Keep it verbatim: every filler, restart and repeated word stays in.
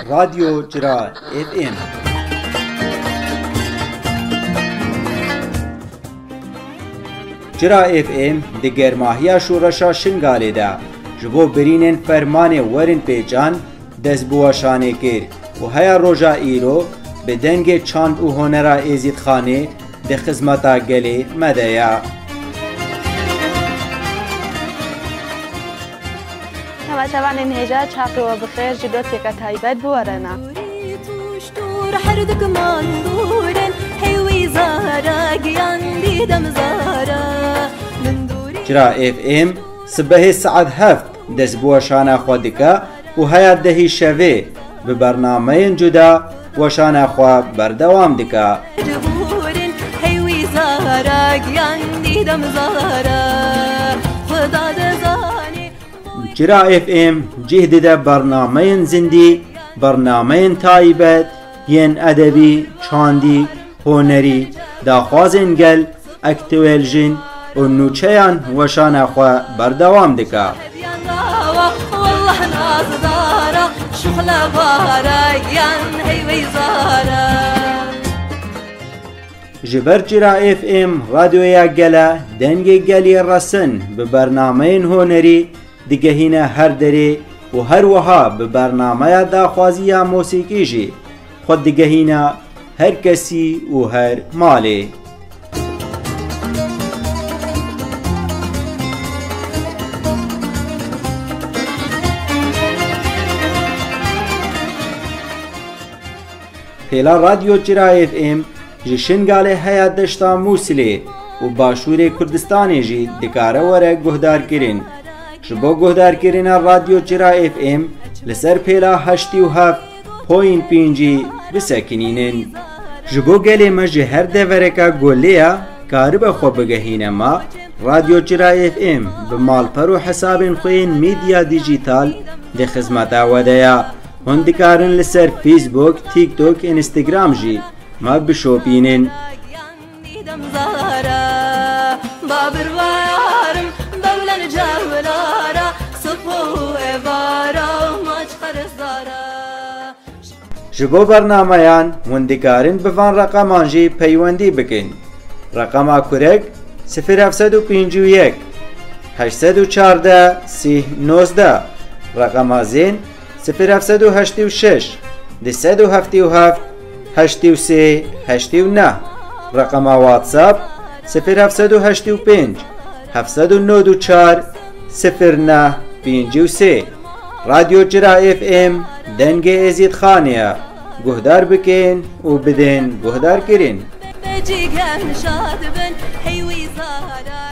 Radyo Cira F M. Cira F M di germahiya şoreşa Şingalê de ji bo birînên fermanê werin pêçan dest bi weşanê kir û heya roja îro bi dengê çand û honera Êzîdxanê di xizmeta gelê me de ye. Temaşevanên hêja, çaxê we bi xêr, ji dosyeke taybet bi we re ne. Tûş tûr her dik man dûr in, hey wî zara giyan dîdem zara. Min dûrî Cira F M sibehê saet heft dest bi weşana xwe dike û heya dehî şevê bi bernameyên cuda weşana xwe berdewam dike. Cihûrin, hey wî zara giyan dîdem zara. Xuda dizanî. Cira F M cih dide bernameyên zindî, bernameyên taybet, yên edebî, çandî, honerî, daxwazên gel, ektuel jin û nûçeyan weşana xwe berdewam dike. Wallah nazdara, şuxle bara giyan hey wey zara. Ji ber Cira F M radyoya gele dengê gelê resin bi bernameyên honerî digehîne her derê û her wiha bi bernameya daxwaziya mosîkî jî xwe digehîne her kesî û her malê. Pêla Radyo Cira F M ji Şingalê heya deşta Mûsilê û başûrê Kurdistanê jî dikare were guhdarkirin. Ji bo guhdarkirina Radyo Cira F M li ser pêla heştî û heft point pêncî bisekinînin. Ji bo gelê me ji her devereka golê ya karibe xwe bigehîne me, Radyo Cira F M bi malper û hesabên xwe yên medya dîjîtal di xizmeta we de ya. Hûn dikarin li ser Facebook, TikTok, Instagram jî me bişopînin. Didem zara, babir varim, bevlen cevlara, sıfo evara, maç xerzara. Ji bo bernameyan hûn dikarin bi van reqeman jî peywendî bikin. Reqema kurek: sifir heft sed û pêncî û yek, heşt sed û çardeh, sîh nozdeh. Reqema zên: sifir heft sed û heştê û şeş, du sed û heftê û heft, heştê û sê, heştê û neh. Reqema WhatsApp: sifir heft sed û heştê û pênc, heft sed û nod û çar, sifir neh, pêncî û sê. Radyo Cira F M, dengê Êzîdxanê ye. Guhdar bikin û bidin guhdarkirin. Becîgen şad bin, hey wî zara.